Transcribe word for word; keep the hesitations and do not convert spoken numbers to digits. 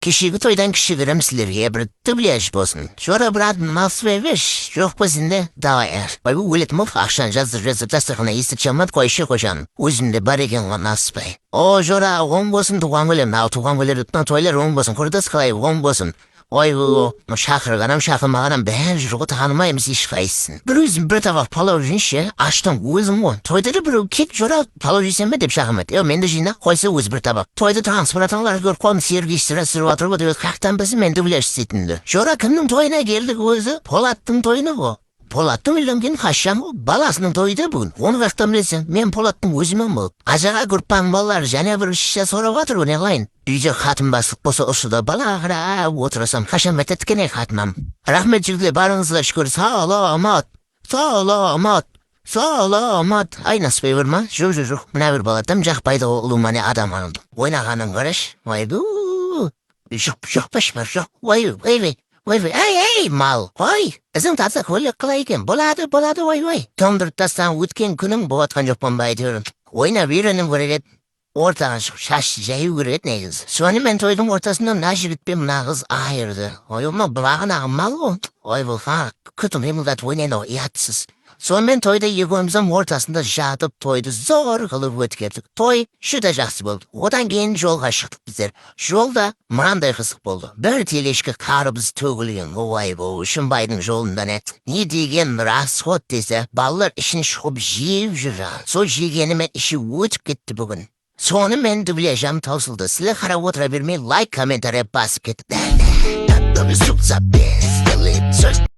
Keshegi toydan kishigirim sizlerge bir dublyaj bolsın. Jora, brat, nasıp emes, joq bolsın da, davay, er. Bay, bu óledim-aw, aqshanı jazdırıp, jazdırıp, dasturxannan esik jaman, qoyshı, qoyshı. Ózinde bar eken ǵo, nasıp, ay. O, jora, oń bolsın, tuwǵan kúnim, al, tuwǵan kúnler, mına toylar oń bolsın, qurdas qalay, oń bolsın. Oy, bu, bu shaqırǵanam, shaqırmaǵanam, bári júr ǵo, tanımaymız hesh qaysısın. Bir ózim bir tabaq palaw jeyinshi, ashtan ózim ǵo. Toyda da birew, "Kel, jora, palaw jeyseń be?" dep shaqırmaydı. Yo, men de jeyinaq, qoysa ózi bir tabaq. Toyda tanıs bratanalar kórip qaldım, Sergey sırastırıp atır ǵo dep, qayaqtan bilsin men dublyaj isteytinimdi. Jora, kimniń toyına keldik ózi? Polattıń toyına ǵo. Polattıń úylengen qashshan ǵo, balasınıń toyı da búgin. Onı qayaqtan bileseń? Men Polattıń ózimen boldı. Ajaǵa gruppanıń balaları jáne bir shisha sorap atır ǵo, ne qılayın? Úyde qatın baslıq bolsa usı da bala aqıra otırasam, qashan bitetti eken ey qatınam? Raxmet, jigitler, barıńızǵa shúkir, salamat, salamat, salamat. Ay, nasıp ber ma? Joq, joq, joq. Mına bir bala dım jaqpaydı ǵo, ulıwma ne adam aldı. Oynaǵanın qarash. Vay, bu. Joq, joq, bosh ber, joq. Vay, vay, vay. Vay, vay, ay, ay, mal. Vay, iziń tarsa kóylek qalay eken? Boladı, boladı, vay, vay. Tońdırıp tastaǵan ótken kúniń, bolatqan joqpan ba, áytewir. Oynap úyreniw kerek edi. Ortaǵa shıǵıp, shashın jayıw kerek edi negizi. Sonı men toydıń ortasında mına jigit penen mına qız ayırdı. Oy, ulıwma, bulaǵın aǵım mal ǵo. Oy, bul, ha, kútin qıymıldatıp oynaydı ǵo, uyatsız. Sonımen toyda ekewimiz hám ortasında jatıp, toydı zor qılıp ótkerdik. Toy júdá jaqsı boldı. Odan keyin jolǵa shıqtıq bizler. Jolda mınanday qızıq boldı. Bir teleshka qarıbız tógilgen, oy, bul Shımbaydıń jolında ne? Ne degen rasxod dese, balalar ishin shuqıp jep júr. Sol jegeni menen ishi ótip ketti búgin. Sonımen dublyajım tawsıldı. Sizler qarap otıra bermey, layk, kommentariya basıp ketiń.